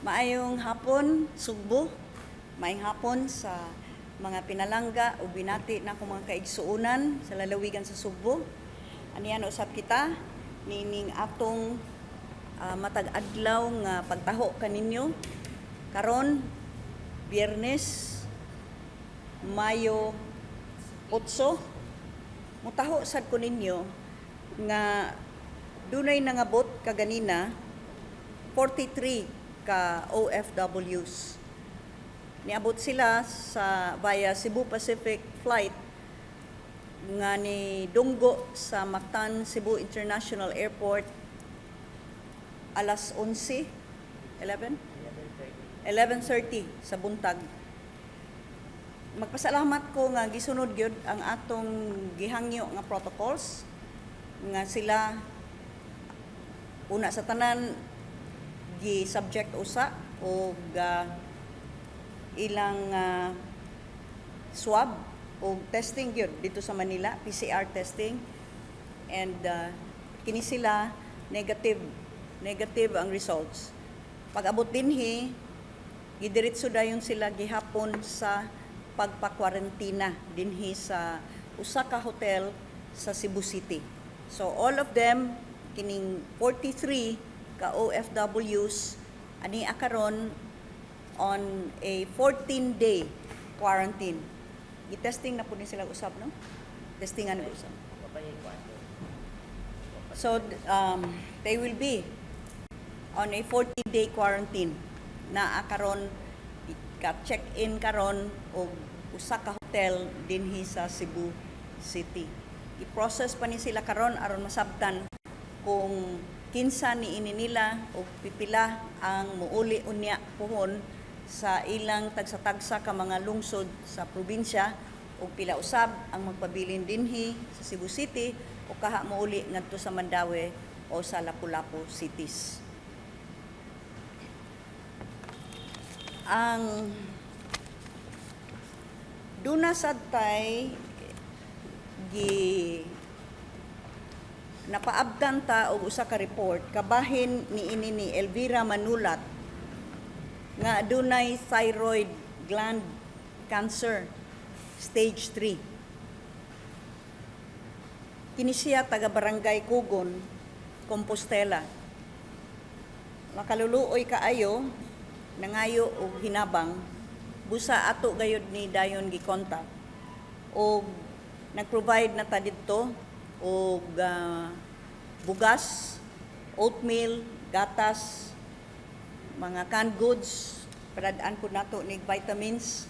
Maayong hapon, Sugbo. Maayong hapon sa mga pinalangga o binati na akong mga kaigsuonan sa lalawigan sa Sugbo. Aniyan usab kita nining atong matag adlaw nga pagtaho kaninyo karon, Biyernes, Mayo 8. Mutaho sad ko ninyo nga dunay nangabot kaganina, 43 ka OFWs. Niabot sila sa via Cebu Pacific flight nga ni dunggo sa Mactan Cebu International Airport alas 11, 11, 11:30 sa buntag. Magpasalamat ko nga gisunod gyud ang atong gihangyo nga protocols nga sila una sa tanan gi-subject usa og ilang swab o testing gyud dito sa Manila, PCR testing, and kini sila negative, negative ang results. Pag-abot dinhi, gidiretso dayon sila gihapon sa pagpa-quarantina dinhi sa usa ka hotel sa Cebu City. So all of them, kining 43 ka OFWs, ani karon on a 14-day quarantine. Gi-testing na po ni sila usab, no? Testingan na usab. So they will be on a 14-day quarantine na karon, ka check-in karon og usa ka hotel dinhi sa Cebu City. I-process pa ni sila karon aron masabtan kung kinsa ni ini nila og pipila ang muuli unya puhon sa ilang tagsa-tagsa ka mga lungsod sa probinsya ug pila usab ang magpabilin dinhi sa Cebu City o kaha muuli ngadto sa Mandaue o sa Lapu-Lapu cities. Ang duna sad tay gi napaabtan ta og usa ka report kabahin niini ni Elvira Manulat nga adunay thyroid gland cancer stage 3. Kini siya taga Barangay Kugon, Compostela. Makaluluoy kaayo, nangayo og hinabang, busa ato gayud ni dayon gikontak og nag-provide na ta didto og bugas, oatmeal, gatas, mga canned goods, padad-an po nato nig vitamins,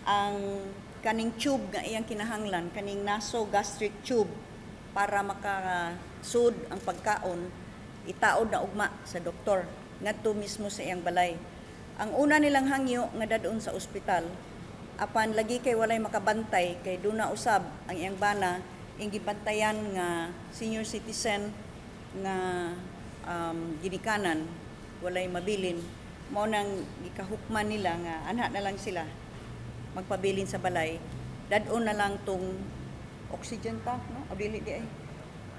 ang kaning tube nga iyang kinahanglan, kaning nasogastric tube para makasud ang pagkaon, itaod na ugma sa doktor ngadto mismo sa iyang balay. Ang una nilang hangyo nga dadon sa ospital, apan lagi kay walay makabantay kay duna usab ang iyang bana ing gibantayan nga senior citizen nga ginikanan, walay mabilin. Mao nang gikahukman nila nga anha na lang sila magpabilin sa balay, dad-on na lang tong oxygen tank, no, o dili di ay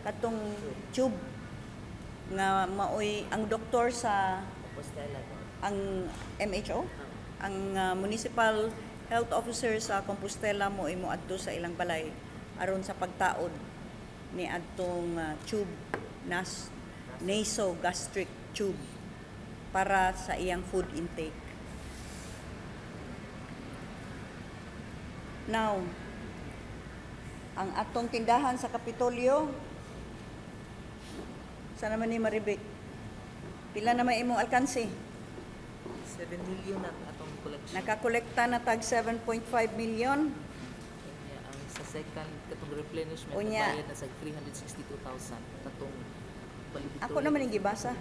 katong tube nga maoy ang doktor sa Compostela no? Ang MHO, ang municipal health officer sa Compostela mo imo adto sa ilang balay aron sa pagtaod ni adtong tube, nasogastric tube para sa iyang food intake. Now, ang atong tindahan sa Kapitolyo, sa naman ni Maribik, pila naman imong alkanse? 7 million na atong collection. Nakakolekta na tag 7.5 million. Unya, ang sa second katong replenishment, Unya. nagbayad na sa 362,000 katong valedictorian. Ako naman ang gibasa.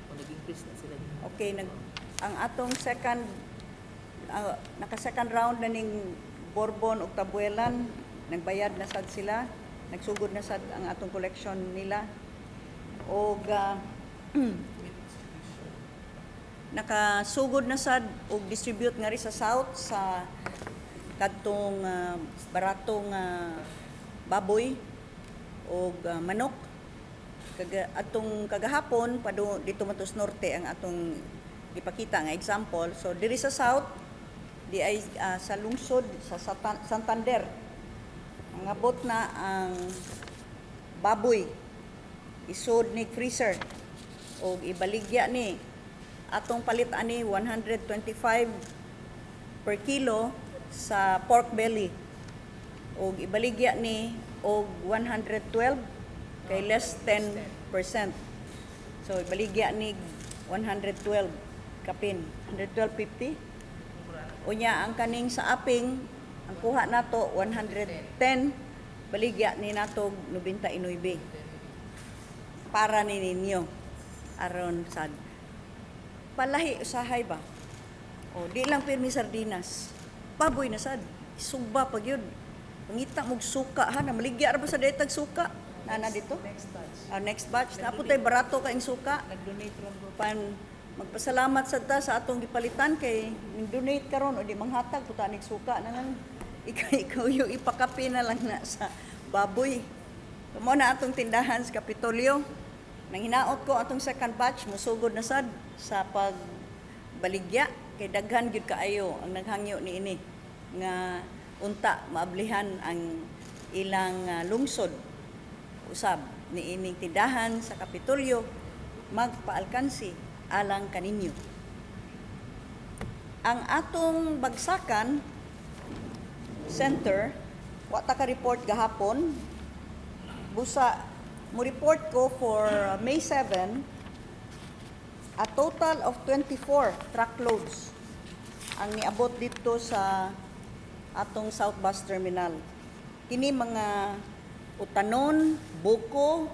O nag-increase na sila. Okay, ang atong second naka second round na ning Borbon ug Tabuelan, nagbayad na sad sila, nagsugod na sad ang atong collection nila. Og nakasugod na sad og distribute nga ri sa south sa kadtong baratong baboy og manok. Kaga, atong kagahapon pado dito man to sa norte ang atong Ipakita nga example. So diri sa south di ay sa lungsod sa Santander, nangabot na ang baboy, isod ni freezer og ibaligya ni. Atong palit ani 125 per kilo sa pork belly og ibaligya ni og 112 kay less 10%. So ibaligya ni 112 kapin, 112.50. Unya ang kaning sa aping, ang kuha nato 110, baligya ni nato 99 para ni ninyo aron sad palahi usahay ba. O di lang pirmi sardinas, baboy na sad, sugba pag yun. Pangita mog suka ha, namaligya ra ba sa daytag suka nana dito? Next batch. Ah, next batch na tay barato kaing suka. Nag-donate lang bro. Pan magpasalamat sad ta sa atong gipalitan kay donate karon o di manghatag puta nig suka na lang. Ikaw yung ipakape na lang na sa baboy. Mo na atong tindahan sa Kapitolyo. Nang hinaot ko atong second batch musugod na sad sa pagbaligya kay daghan gyud kaayo ang naghangyo niini nga unta maablihan ang ilang lungsod usab niining tindahan sa Kapitolyo magpaalkansi alang kaninyo. Ang atong bagsakan center, wa ta ka report gahapon. Busa mo report ko for May 7, a total of 24 truckloads ang niabot dito sa atong South Bus Terminal. Kini mga utanon, buko,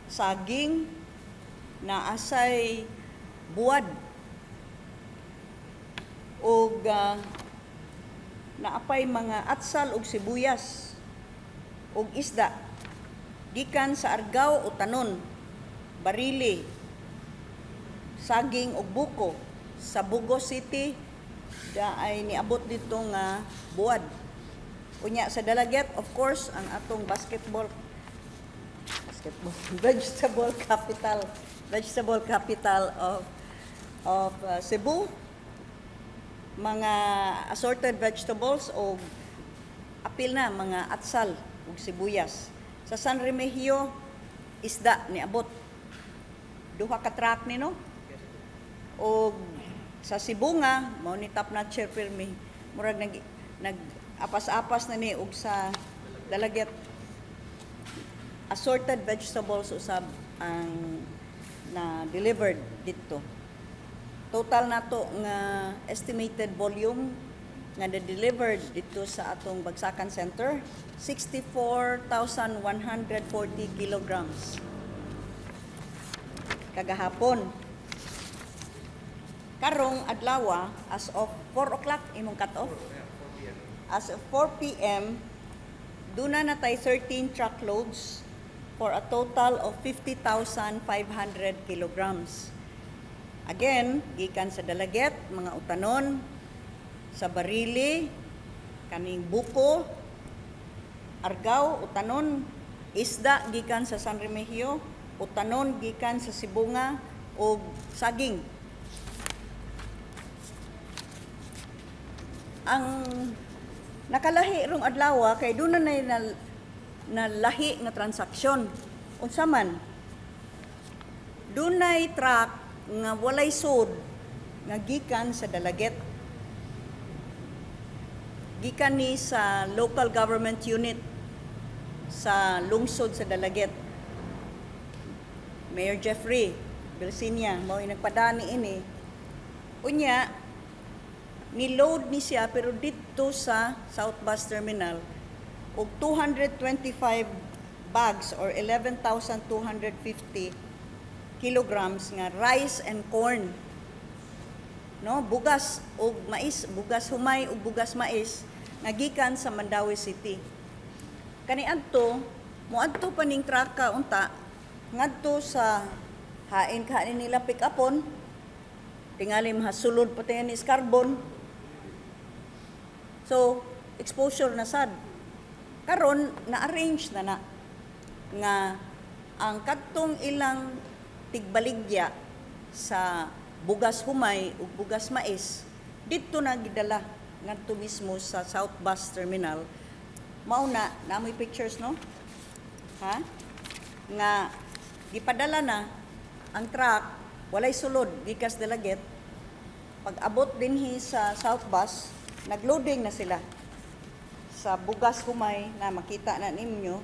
saging, na asay buwad og naapay mga atsal og sibuyas og isda gikan sa Argao, utanon, Barili, saging og buko. Sa Burgos City da ay niabot dito nga buwad. Unya sa Dalaguete, of course, ang atong basketball basketball vegetable capital of Cebu, mga assorted vegetables o apil na mga atsal ug sibuyas. Sa San Remigio, isda niabot. Duha ka truck ni, no? Og sa Sibonga, mao ni top notcher pirmi. Murag nag nag apas-apas na ni. Og sa Dalaguete, assorted vegetables usab ang na delivered dito. Total nato nga estimated volume nga na-delivered dito sa atong Bagsakan Center, 64,140 kilograms kagahapon. Karong adlaw, as of 4 o'clock imong cut-off. As of 4 p.m., duna na tay 13 truckloads for a total of 50,500 kilograms. Again, gikan sa Dalaguete, mga utanon, sa Barili, kaning buko, Argao, utanon, isda gikan sa San Remigio, utanon gikan sa Sibonga, ug saging. Ang nakalahi rong adlaw kay doon na nalahi nga transaksyon. Unsa man? Dunay truck nga walay sud nga gikan sa Dalaguete. Gikan ni sa local government unit sa lungsod sa Dalaguete. Mayor Jeffrey Belsinia mao nagpadani ini. Unya ni-load ni siya pero dito sa South Bus Terminal og 225 bags or 11,250 kilograms nga rice and corn, no, bugas og mais, bugas humay ug bugas mais nga gikan sa Mandaue City. Kaniadto moadto pa ning traka unta ngadto sa hain kanin nila pick upon. Tingali mahasulod pa tayo ni carbon. So exposure na sad. Karon na-arrange na na nga ang kadtong ilang tigbaligya sa bugas humay ug bugas mais didto na gidala ngadto mismo sa South Bus Terminal. Mao na namoy pictures, no, ha, nga gipadala na ang truck, walay sulod gikas Dalaguete. Pag abot dinhi sa South Bus, nagloading na sila sa bugas humay na makita na ninyo.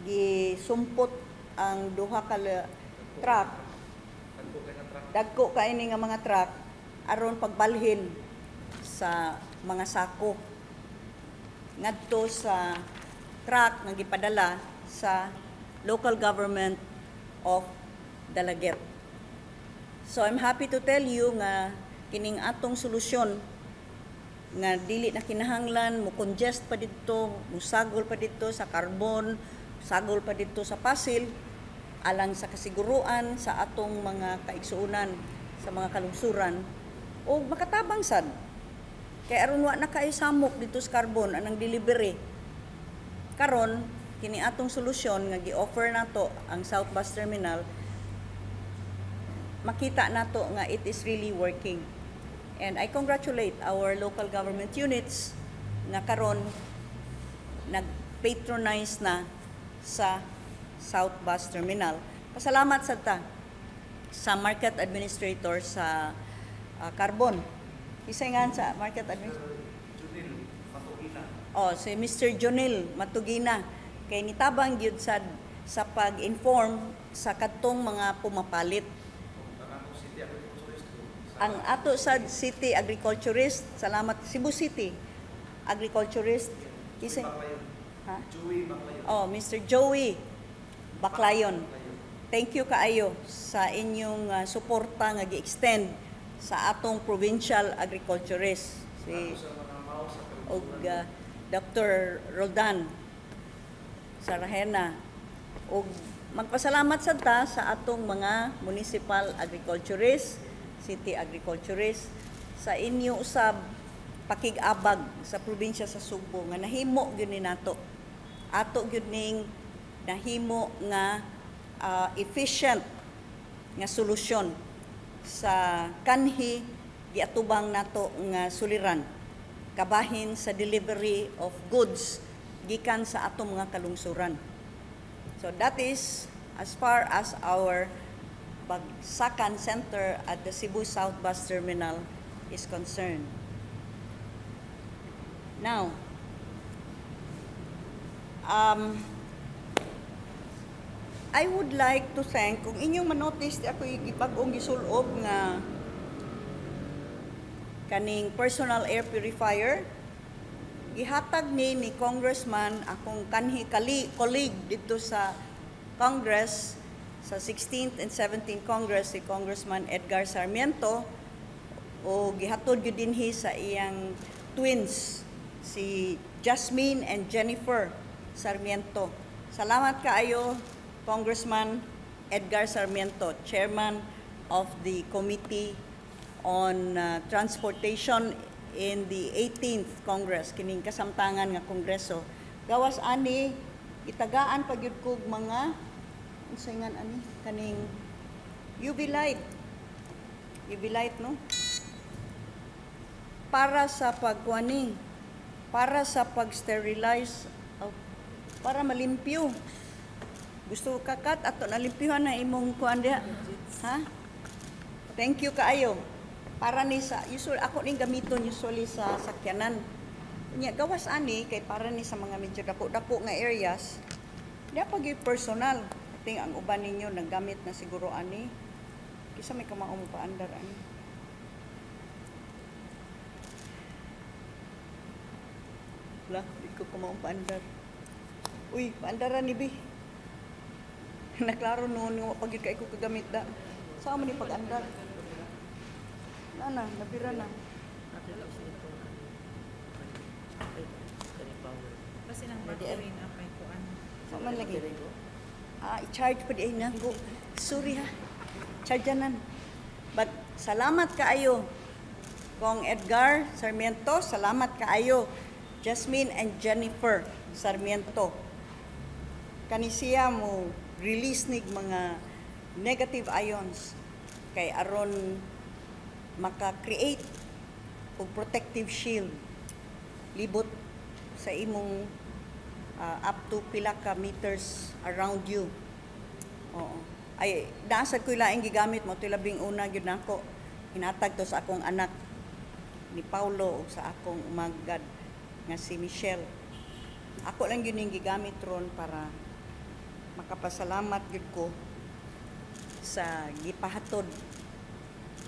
Gisumpot ang duha ka truck, dagko kaini nga mga truck, aron pagbalhin sa mga sako ngadto sa truck nga gipadala sa local government of Dalaguete. So I'm happy to tell you nga kining atong solusyon nga dili na kinahanglan mo congest pa didto, musagol pa didto sa Carbon, sagol pa didto sa Pasil, alang sa kasiguruan sa atong mga kaigsuonan sa mga kalungsuran o makatabang sad kay aron wa na kay samok didto sa Carbon anang delivery. Karon, kini atong solusyon nga gi-offer nato ang South Bus Terminal, makita nato nga it is really working. And I congratulate our local government units nga karon nag-patronize na sa South Bus Terminal. Pasalamat sad ta sa market administrator sa Carbon. Isa nga sa market administrator. Oh, si Mr. Jonel Matugina kay nitabang gyud sad sa pag-inform sa kadtong mga pumapalit. Ang ato sa city agriculturist, salamat, Cebu City agriculturist, kisay, ha? Joey Baclayon. Oh, Mr. Joey Baclayon. Thank you kaayo sa inyong suporta nga gi-extend sa atong provincial agriculturist si Ako sa mga mao sa og Dr. Roldan Sarahena, ug magpasalamat sad ta sa atong mga municipal agriculturists, city agriculturists, sa inyo usab pakig-abag sa probinsya sa Sugbo nga nahimo gyud ni nato. Ato gyud ning nahimo nga efficient nga solusyon sa kanhi giatubang nato nga suliran kabahin sa delivery of goods gikan sa atong mga kalungsuran. So that is as far as our Bagsakan Center at the Cebu South Bus Terminal is concerned. Now, I would like to thank, kung inyong manotice, ako gibag-ong gisulob nga kaning personal air purifier. Gihatag ni Congressman, akong kanhi kali colleague didto sa Congress sa 16th and 17th Congress, si Congressman Edgar Sarmiento, o gihatod gyud dinhi sa iyang twins, si Jasmine and Jennifer Sarmiento. Salamat kaayo, Congressman Edgar Sarmiento, Chairman of the Committee on Transportation in the 18th Congress, kining kasamtangan nga kongreso. Gawas ani, itagaan pa gyud kog mga unsay ngan ani kaning UV light. UV light, no? Para sa pagkuani, para sa pag-sterilize, oh, para malimpyo. Gusto ka kat ato nalimpyuhan na imong kuan diha. Ha? Thank you kaayo. Para ni sa usual ako ning gamiton usually sa sakyanan. Unya, gawas ani kay para ni sa mga medyo dako-dako nga areas. Di pa gyud personal. I think ang uban ninyo naggamit na siguro ani. Kisa may kamao mo paandar ani. Wala, di ko kamao paandar. Uy, paandaran ni Bi. Naklaro noon nga wa pa gyud kay ko kagamit da. Saan man ni pag-andar? Na na, nabira na. Ay, kani power. Basta ang Ready, battery na kay kuan. Sa man lagi. Ah, i-charge pa di ay nako. Sorry ha. Chargeanan. But salamat kaayo. Kong Edgar Sarmiento, salamat kaayo. Jasmine and Jennifer Sarmiento. Kani siya mo release nig mga negative ions. Kay aron maka-create og protective shield libot sa imong up to pila ka meters around you. Oo. Ay, naa sad ko'y laing gigamit mo, ito labing una gyud nako. Hinatag to sa akong anak ni Paulo ug sa akong umagad nga si Michelle. Ako lang gyud ning gigamit ron para makapasalamat gyud ko sa gipahatod.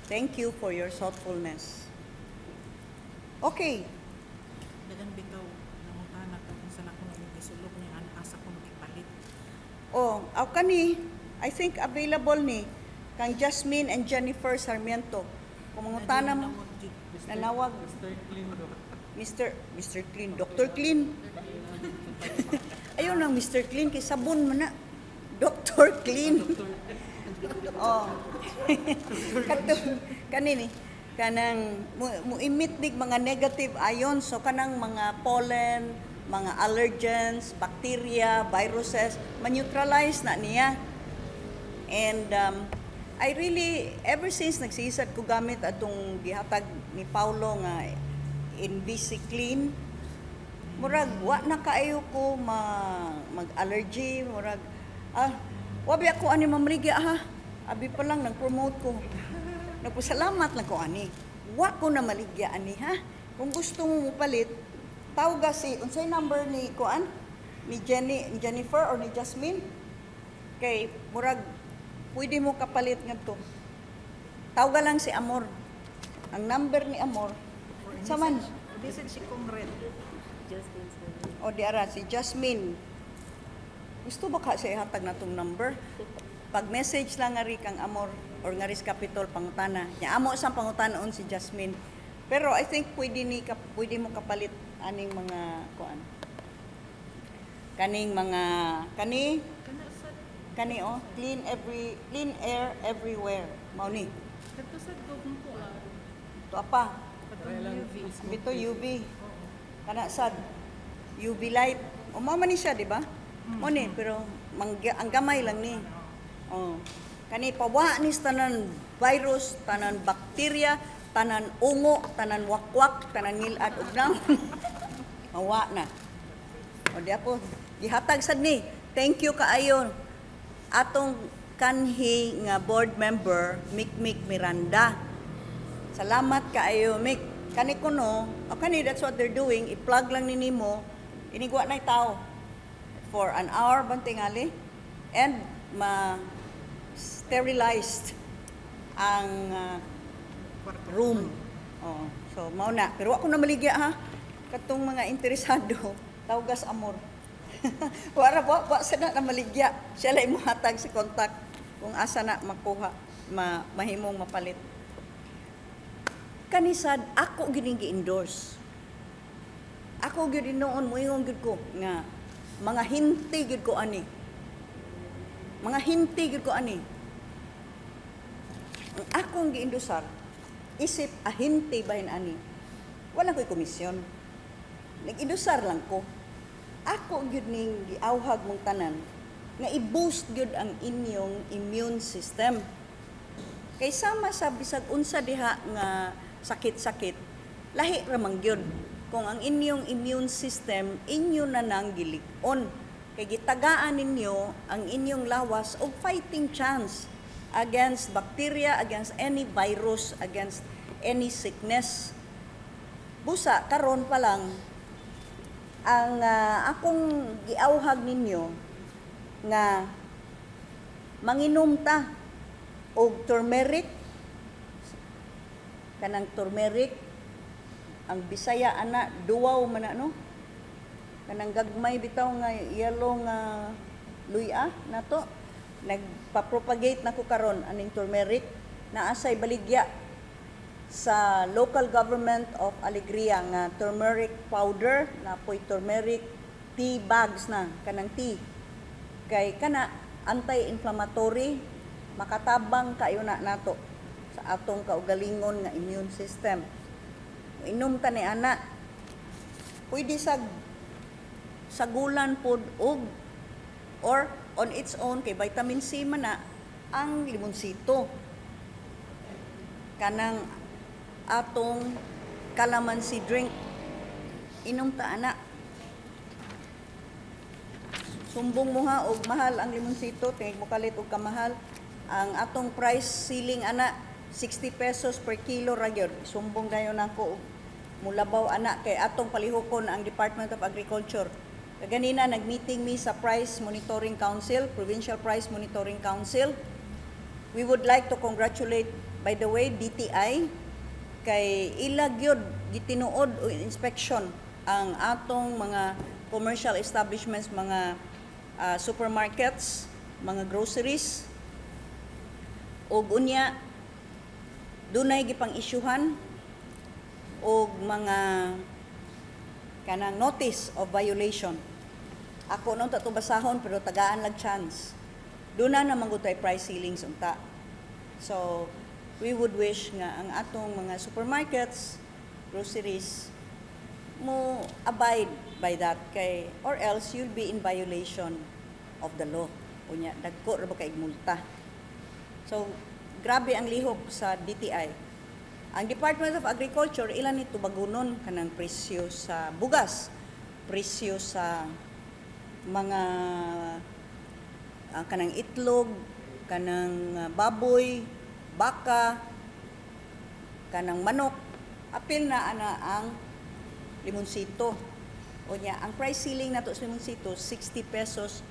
Thank you for your thoughtfulness. Okay. Dagan bitaw nangutana ko kung saan ako nang gisulok niya an asa ko gipalit. Oh, aw kani, I think available ni kang Jasmine and Jennifer Sarmiento. Kung mangutana mo, nanawag. Mr. Clean do. Mr. Clean, Dr. Clean. Ayun lang Mr. Clean kay sabon man na. Dr. Clean. Oh. Kato kani ni kanang mo emit nig mga negative ions, so kanang mga pollen, mga allergens, bacteria, viruses, ma-neutralize na niya. And I really, ever since nagsisad ko gamit atong gihatag ni Paulo nga Invisiclean, murag wa na kaayo ko mag-allergy, murag, wabi ako ani mamaligya ha. Abi pa lang, nag-promote ko. Nagpasalamat lang ko ani. Wa ko na maligya ani ha. Kung gusto mo mupalit, tawga si, unsay number ni kuan? Ni Jenny, ni Jennifer or ni Jasmine? Kay murag pwede mo kapalit ngadto. Tawga lang si Amor. Ang number ni Amor. Saman? Bisan si Conrad. O di ara si Jasmine. Gusto ba ka siya ihatag na tong number? Pag message lang ngari kang Amor or ngari sa Capitol pangutana. Nya amo sang pangutanaon si Jasmine. Pero I think pwede mo kapalit aning mga kuan. Kaning mga kani Kana sa kani oh, clean air everywhere. Mao ni. Kadto sa gugong ko ah. To apa? Katong UV. Bito UV. Kana sad UV light. O mao man ni siya, di ba? Mo ni, pero ang gamay lang ni. Oh. Kani pawa ni sa tanan virus, tanan bakterya, tanan ungo, tanan wakwak, tanan ngilad ug naon. Mawa na. O di ako, gihatag sad ni. Thank you kaayo atong kanhi nga board member Mikmik Miranda. Salamat kaayo Mik. Kani kuno, o kani, that's what they're doing, i-plug lang ni nimo, inigwa na tao for an hour bang tingali and ma sterilized ang room. Oh, so mao na. Pero ako na maligya ha. Katong mga interesado, tawgas Amor. Wara wa wa sa na maligya. Siya lang imuhatag si contact kung asa na makuha, mahimong mapalit. Kanisad ako gining gi-endorse. Ako gyud noon moingon gyud ko nga mga hinti gyud ko ani. Mga hinti gyud ko ani. Ang akong giindusar isip ahinte bahin ani. Wala ko'y komisyon. Nag-indusar lang ko. Ako gyud ning giawhag mong tanan nga i-boost gyud ang inyong immune system. Kay sama sa bisag unsa diha nga sakit-sakit, lahi ra man gyud kung ang inyong immune system inyo na nang gilig-on. Kay gitagaan ninyo ang inyong lawas og fighting chance against bacteria, against any virus, against any sickness. Busa karon pa lang ang akong giawhag ninyo nga manginom ta og turmeric, kanang turmeric, ang Bisaya ana duwaw man na, no, kanang gagmay bitaw nga yellow nga luya nato. Nagpa-propagate na ko karon aning turmeric. Naa say baligya sa local government of Alegria nga turmeric powder na poy turmeric tea bags na, kanang tea, kay kana anti-inflammatory, makatabang kayo na nato sa atong kaugalingon nga immune system. Inom ta ni ana, pwede sa sagulan pod og or on its own kay vitamin C man na ang limonsito. Kanang atong calamansi drink. Inom ta ana. Sumbong mo ha og mahal ang limonsito, tingog mo kalit og kamahal. Ang atong price ceiling ana 60 pesos per kilo ra gyud. Sumbong dayon nako og mulabaw ana kay atong palihukon ang Department of Agriculture. Kaganina nag-meeting mi sa Price Monitoring Council, Provincial Price Monitoring Council. We would like to congratulate, by the way, DTI kay ila gyud gitinuod o inspection ang atong mga commercial establishments, mga supermarkets, mga groceries. Ug unya dunay gipang isyuhan og mga kanang notice of violation. Ako nung tato basahon pero tagaan lag chance. Duna na man gud tay price ceilings unta. So, we would wish nga ang atong mga supermarkets, groceries, mo abide by that kay or else you'll be in violation of the law. Unya, dagko ra ba kay multa. So, grabe ang lihok sa DTI. Ang Department of Agriculture, ilan nito bagunon kanang presyo sa bugas, presyo sa mga kanang itlog, kanang baboy, baka, kanang manok. Apil na ana ang limonsito. O niya, ang price ceiling nato sa limonsito 60 pesos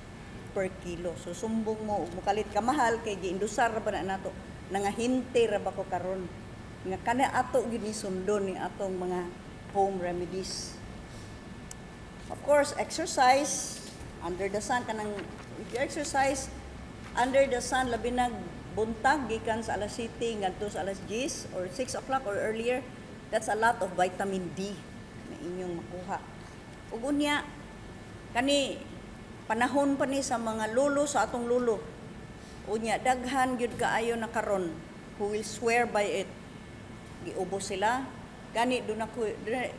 per kilo. So sumbong mo ug mukalit ka mahal kay giindusar ra ba na nato, nangahinte ra ba ko karon nga kana ato gyud ni sundon ni atong mga home remedies. Of course, exercise under the sun, kanang if you exercise under the sun, labi nag buntag gikan sa alas 7 ngadto sa alas 10 or 6 o'clock or earlier, that's a lot of vitamin D na inyong makuha. Ug unya kani panahon pa ni sa mga lolo sa atong lolo. Unya daghan gyud kaayo na karon who will swear by it. Giubo sila gani doon ako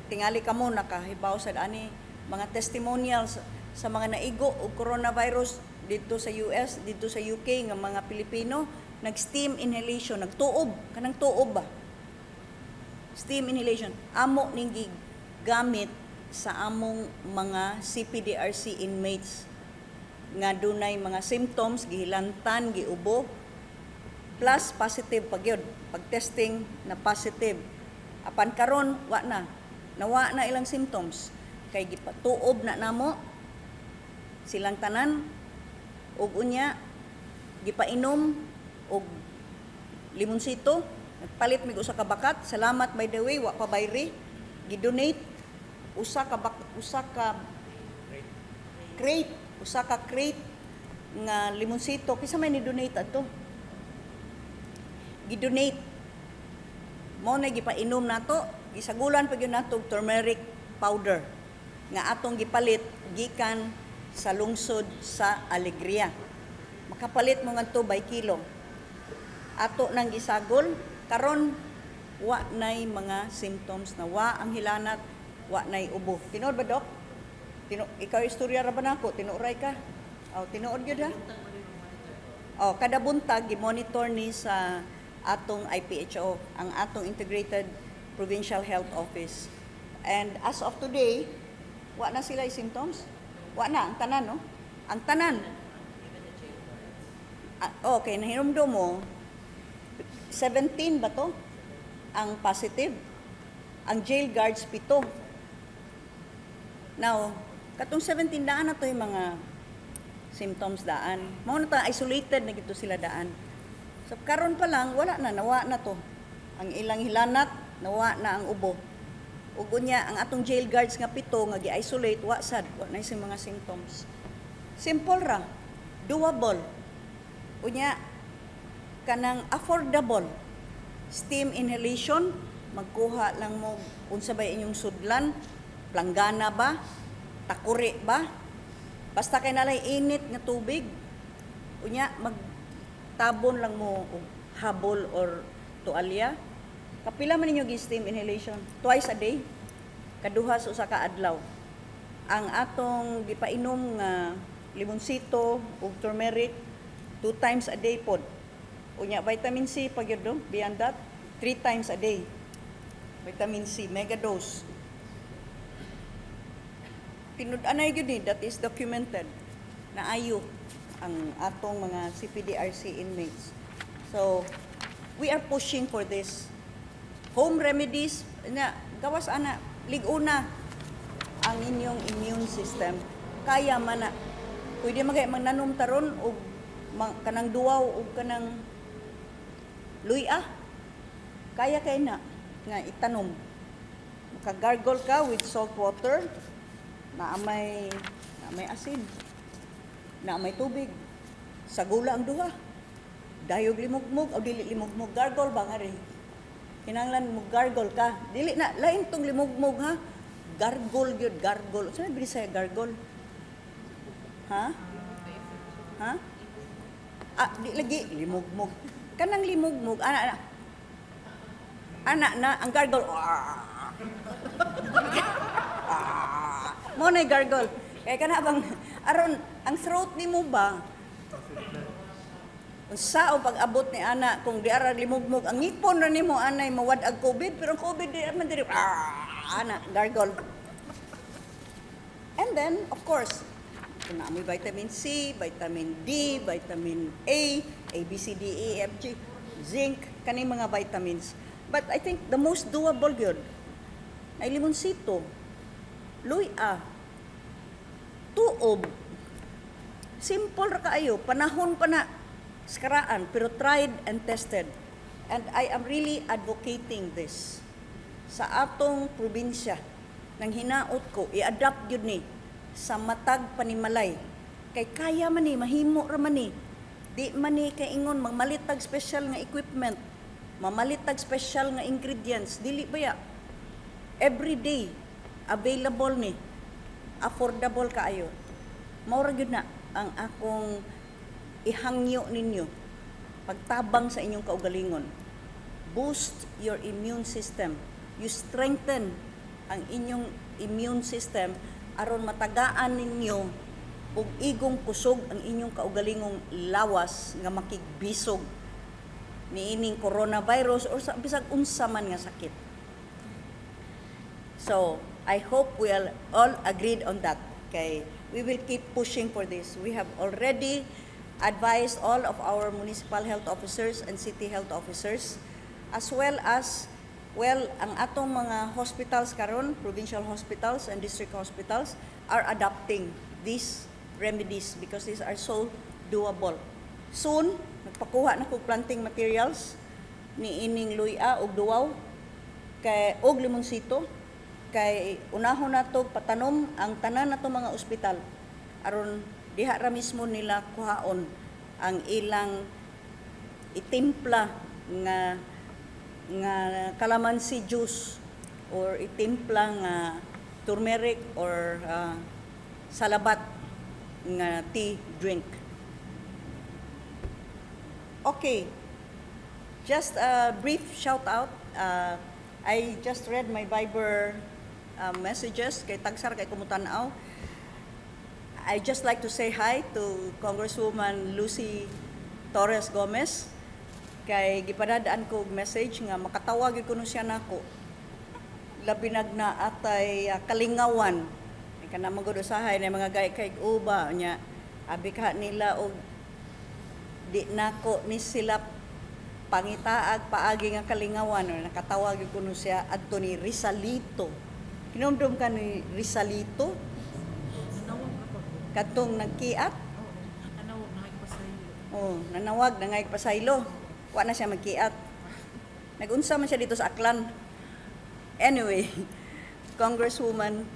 tingali kamo nakahibaw sa ani mga testimonials sa mga naigo og coronavirus dito sa US, dito sa UK, nga mga Pilipino nag-steam inhalation, nagtuob, kanang tuob ba, steam inhalation. Amo ning gamit sa among mga CPDRC inmates nga dunay mga symptoms, gihilantan, giubo, plus positive pag yun pag testing na positive. Apan karon wa na, nawa na ilang symptoms kay gipatuob na namo silang tanan ug unya gipainom og limonsito. Nagpalit mig usa ka bakat. Salamat, by the way, wa pa bayri, gidonate usa ka crate, usa ka crate nga limonsito. Kinsa may ni donate adto? Gidonate mo na, gipainom nato, gisagulan pa gyud nato og turmeric powder nga atong gipalit gikan sa lungsod sa Alegria. Makapalit mo ngadto by kilo. Ato nang gisagol. Karon wa nay mga symptoms na, wa ang hilanat, wa nay ubo. Tinuod ba, Dok? Ikaw istorya ra ba nako? Tinuoray ka? Oh, tinuod gyud ha. Oh, kada buntag gi-monitor ni sa atong IPHO, ang atong Integrated Provincial Health Office. And as of today, wa na sila symptoms. Wa na ang tanan, no? Ang tanan. Ah, okay, nahinumdum mo, 17 ba to? Ang positive. Ang jail guards, 7. Now, katong 17, daan na to yung mga symptoms daan. Mao na ta isolated na gito sila daan. So karon pa lang wala na, nawa na to. Ang ilang hilanat, nawa na ang ubo. Ug unya ang atong jail guards nga 7 nga gi-isolate, wa sad, wa na sing mga symptoms. Simple ra, doable. Unya kanang affordable. Steam inhalation, magkuha lang mo unsa ba inyong sudlan, planggana ba, takuri ba, basta kay nalay init nga tubig. Unya magtabon lang mo og habol or tualya. Kapila man ninyo gi-steam inhalation? Twice a day, kaduha sa usa ka adlaw. Ang atong gipainom nga limonsito ug turmeric, two times a day pod. Unya vitamin C pag yun do, beyond that, Three times a day. Vitamin C, mega dose. Tinud-anay gyud ni, that is documented. Naayo ang atong mga CPDRC inmates. So, we are pushing for this. Home remedies, na, gawas ana, lig-una ang inyong immune system. Kaya man na. Pwede magay magnanom taron og kanang duwaw og kanang luya. Kaya kay na nga itanom. Makagargle ka with salt water na may asin, na may tubig. Sagula ang duha. Dayog limugmug o dili limugmug, gargle ba nga rin? Kinahanglan mo gargle ka. Dili na lain tong limugmug ha. Gargle gyud, gargle. Sa may Bisaya gargle? Ha? Ha? Ah, di lagi limugmug. Kanang limugmug ana ana. Ana na ang gargle. Ah. Ah. Mo na gargle. Kay kana bang aron ang throat nimo ba, unsa o pag-abot ni ana kung di ara limugmug ang ngipon ra nimo anay mawad-ag COVID, pero ang COVID di man diri, ah, ana gargle. And then, of course, kung naa may vitamin C, vitamin D, vitamin A, A, B, C, D, E, F, G, zinc, kaning mga vitamins. But I think the most doable gyud ay limonsito, luya, tuob. Simple ra kaayo, panahon pa na skaraan, pero tried and tested. And I am really advocating this sa atong probinsya. Nang hinaot ko, i-adapt gyud ni sa matag panimalay. Kay kaya man ni, mahimo ra man ni. Di man ni kaingon magmalit tag special nga equipment, mamalit tag special nga ingredients, dili ba ya? Every day available ni, affordable kaayo. Mao ra gyud na ang akong ihangyo ninyo, pagtabang sa inyong kaugalingon. Boost your immune system. You strengthen ang inyong immune system aron matagaan ninyo og igong kusog ang inyong kaugalingong lawas nga makigbisog niining coronavirus or sa bisag unsa man nga sakit. So, I hope we are all agreed on that. Okay, we will keep pushing for this. We have already advised all of our municipal health officers and city health officers, as well as, well, ang atong mga hospitals karon, provincial hospitals and district hospitals, are adopting these remedies because these are so doable. Soon, nagpakuha na ko planting materials ni ining luya og duwaw kay og limonsito kay unahon nato patanom ang tanan nato mga ospital aron diha ra mismo nila kuhaon ang ilang itimpla nga calamansi juice or itimpla nga turmeric or salabat nga tea drink. Okay. Just a brief shout out. I just read my Viber messages kay tagsa ra kay ko motan-aw. I just like to say hi to Congresswoman Lucy Torres Gomez kay gipadadaan ko og message nga makatawag gyud kuno siya nako. Labi nag na atay kalingawan. Ay kana man gud usahay na mga gay kay uba nya abi ka nila og di nako ni sila pangitaag paagi nga kalingawan or nakatawag gyud kuno siya adto ni Rizalito. Kinumdum ka ni Rizalito? Nanawag ako. Kadtong nagkiat? Oo. Nanawag na kayo pasaylo. Oh, nanawag na ngay pasaylo. Wa na siya magkiat. Nagunsa man siya dito sa Aklan. Anyway, Congresswoman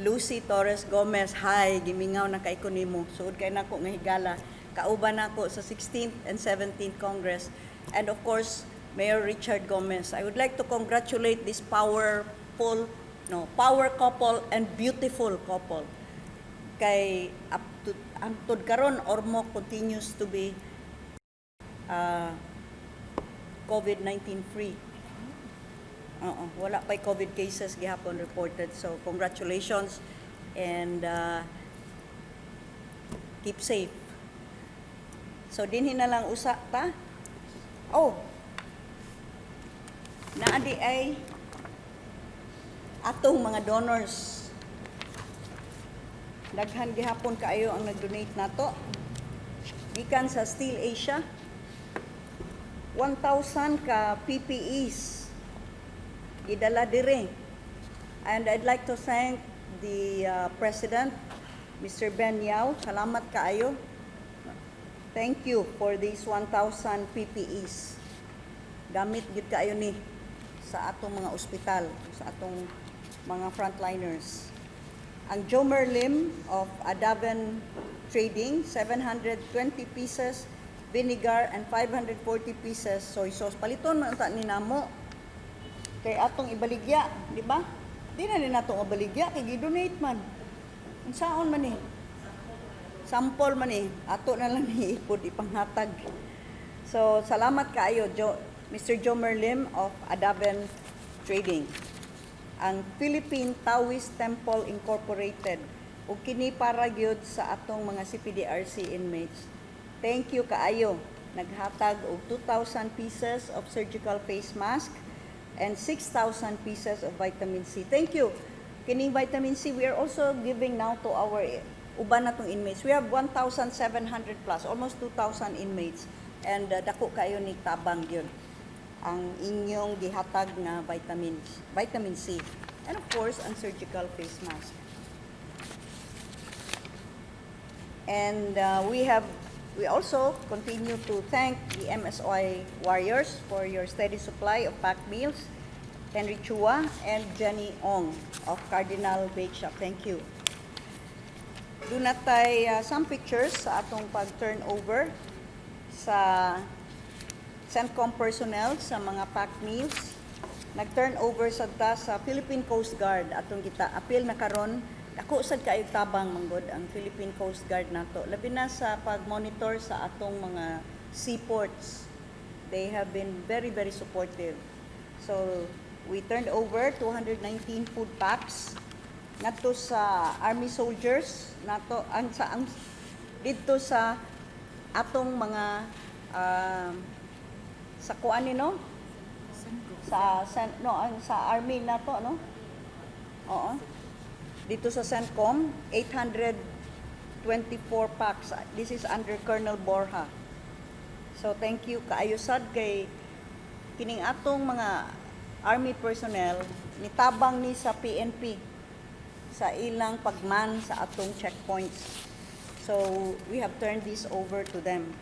Lucy Torres Gomez, hi, gimingaw na kay ko nimo. Suod kay nako nga higala. Kauban nako sa 16th and 17th Congress. And of course, Mayor Richard Gomez. I would like to congratulate this powerful, no, power couple and beautiful couple. Kay up to hangtod karon, Ormoc continues to be COVID-19 free. Oo, wala pa'y COVID cases gihapon reported. So congratulations and keep safe. So dinhi na lang usa ta. Oh. Naa diay atong mga donors. Daghan gihapon kaayo ang nag-donate nato. Gikan sa Steel Asia, 1,000 ka PPEs gidala dire. And I'd like to thank the President, Mr. Ben Yao. Salamat kaayo. Thank you for these 1,000 PPEs. Gamit gyud kaayo ni sa atong mga ospital, sa atong mga frontliners. Ang Jomer Lim of Adaven Trading, 720 pieces vinegar and 540 pieces soy sauce. Paliton man unta ni namo kay atong ibaligya, di ba? Di na ni natong ibaligya kay gi-donate man. Unsaon man ni? Sample man ni. Ato na lang ni ipod ipanghatag. So, salamat kaayo Mr. Jomer Lim of Adaven Trading. Ang Philippine Taoist Temple Incorporated ug kini para gyud sa atong mga CPDRC inmates. Thank you kaayo. Naghatag og 2,000 pieces of surgical face mask and 6,000 pieces of vitamin C. Thank you. Kining vitamin C, we are also giving now to our uban natong inmates. We have 1,700 plus, almost 2,000 inmates. And dako kayo ni tabang yun ang inyong gihatag nga vitamins, vitamin C. And of course, ang surgical face mask. And we also continue to thank the MSOI Warriors for your steady supply of packed meals, Henry Chua and Jenny Ong of Cardinal Bake Shop. Thank you. Duna tay some pictures sa atong pag-turnover sa CENTCOM personnel sa mga packed meals. Nag-turnover sad ta sa Philippine Coast Guard atong kita apil na karon. Dako sad kaayo tabang manggod ang Philippine Coast Guard nato, labi na sa pag-monitor sa atong mga seaports. They have been very, very supportive. So we turned over 219 food packs ngadto sa army soldiers nato, ang sa ang didto sa atong mga sa kuan ni, no, sa no, ang sa army nato, no. Oo, dito sa CENTCOM, 824 packs. This is under Colonel Borja. So thank you kaayo sad kay kining atong mga army personnel nitabang ni sa PNP sa ilang pagman sa atong checkpoints. So we have turned this over to them.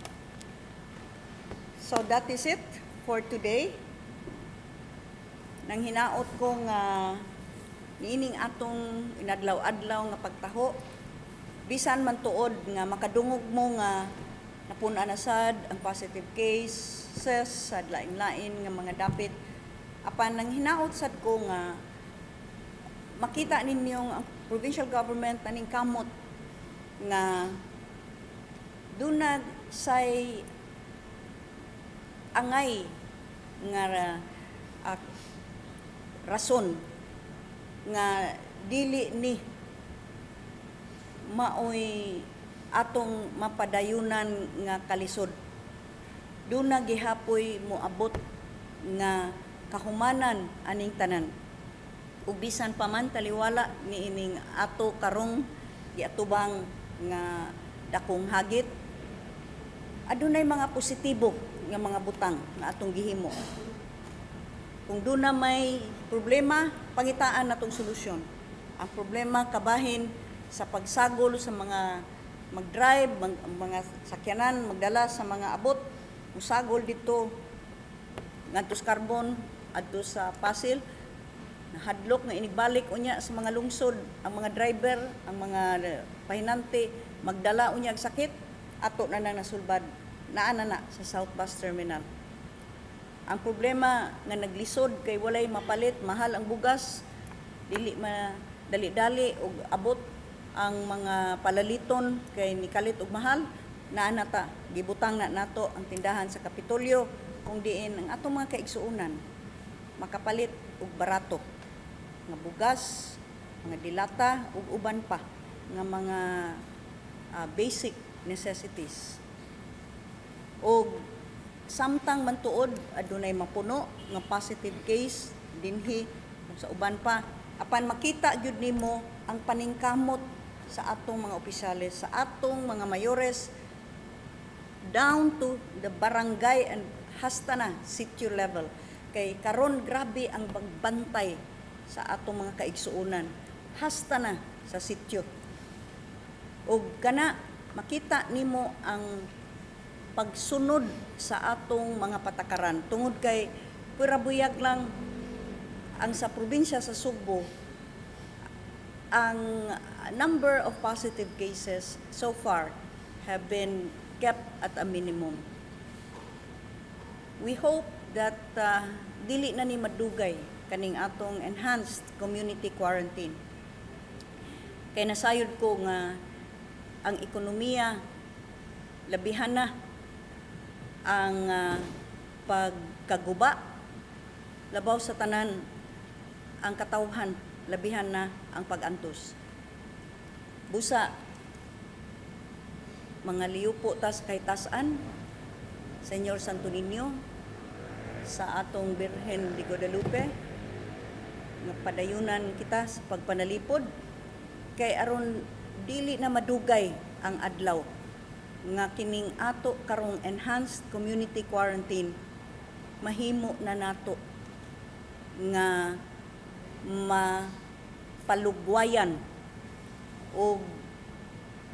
So that is it for today. Nang hinaot ko nga niining atong inadlaw-adlaw nga pagtaho, bisan man tuod nga makadungog mo nga napun-an na sad ang positive cases sa lain-lain nga mga dapit, apan nang hinaot sad ko nga makita ninyong ang provincial government naning kamot nga duna say angay nga rason nga dili ni maoy atong mapadayunan nga kalisod. Duna gihapoy moabot nga kahumanan aning tanan. Ug bisan pa man taliwala niining ato karong giatubang nga dakong hagit, adunay mga positibo nga mga butang nga atong gihimo. Kung duna may problema, pangitaan natong solusyon. Ang problema kabahin sa pagsagol sa mga mag-drive, mga sakyanan, magdala sa mga abot, musagol dito ngadto sa Carbon, adto sa Pasil, nahadlok nga inigbalik unya sa mga lungsod ang mga driver, ang mga pahinante, magdala unya og sakit, ato na nang nasulbad. Naa na na sa South Bus Terminal. Ang problema nga naglisod kay walay mapalit, mahal ang bugas, dili ma dali-dali og abot ang mga palaliton kay nikalit og mahal, naa na ta, gibutang na nato ang tindahan sa Kapitolyo kung diin ang atong mga kaigsuonan makapalit og barato nga bugas, mga dilata ug uban pa nga mga basic necessities. Og Samtang mantuod adunay mapuno nga positive case dinhi ug sa uban pa, apan makita gyud nimo ang paningkamot sa atong mga opisyales, sa atong mga mayores, down to the barangay and hasta na city level, kay karon grabe ang pagbantay sa atong mga kaigsuonan hasta na sa sitio. Ug kana makita nimo ang pagsunod sa atong mga patakaran, tungod kay pura buyag lang ang sa probinsya sa Sugbo, ang number of positive cases so far have been kept at a minimum. We hope that dili na ni madugay kaning atong enhanced community quarantine. Kay nasayod ko nga ang ekonomiya, labihan na ang pagkaguba, labaw sa tanan ang katawhan, labihan na ang pag-antos. Busa mga liupo tas kay tasan, Señor Santo Niño, sa atong Birhen de Guadalupe, nga padayunan kita sa pagpanalipod kay aron dili na madugay ang adlaw nga kining ato karong enhanced community quarantine mahimo na nato nga mapalugwayan o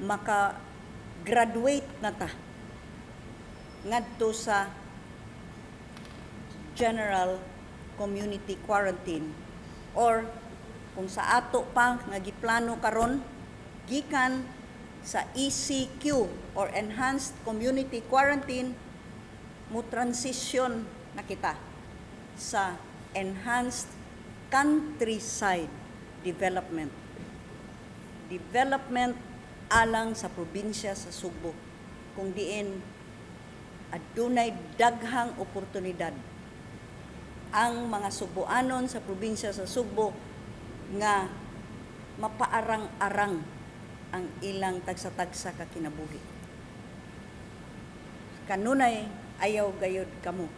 maka-graduate na ta ngadto sa general community quarantine, or kung sa ato pa nga giplano karon, gikan sa ECQ or enhanced community quarantine, mo transition na kita sa enhanced countryside development, development alang sa probinsya sa Sugbo, kung diin adunay daghang oportunidad ang mga Sugboanon sa probinsya sa Sugbo nga mapaarang-arang ang ilang tagsa-tagsa ka kinabuhi. Kanunay ayaw gayod kamo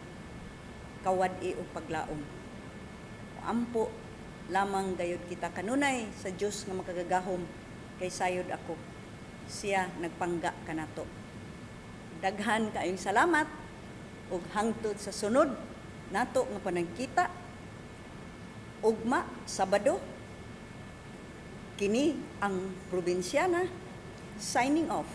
kawad-i og paglaom. Ampo lamang gayod kita kanunay sa Dios nga makagagahom, kay sayod ako siya nagpangga kanato. Daghan kaayong salamat ug hangtod sa sunod nato nga panagkita ugma, Sabado. Kini ang Probinsyana, signing off.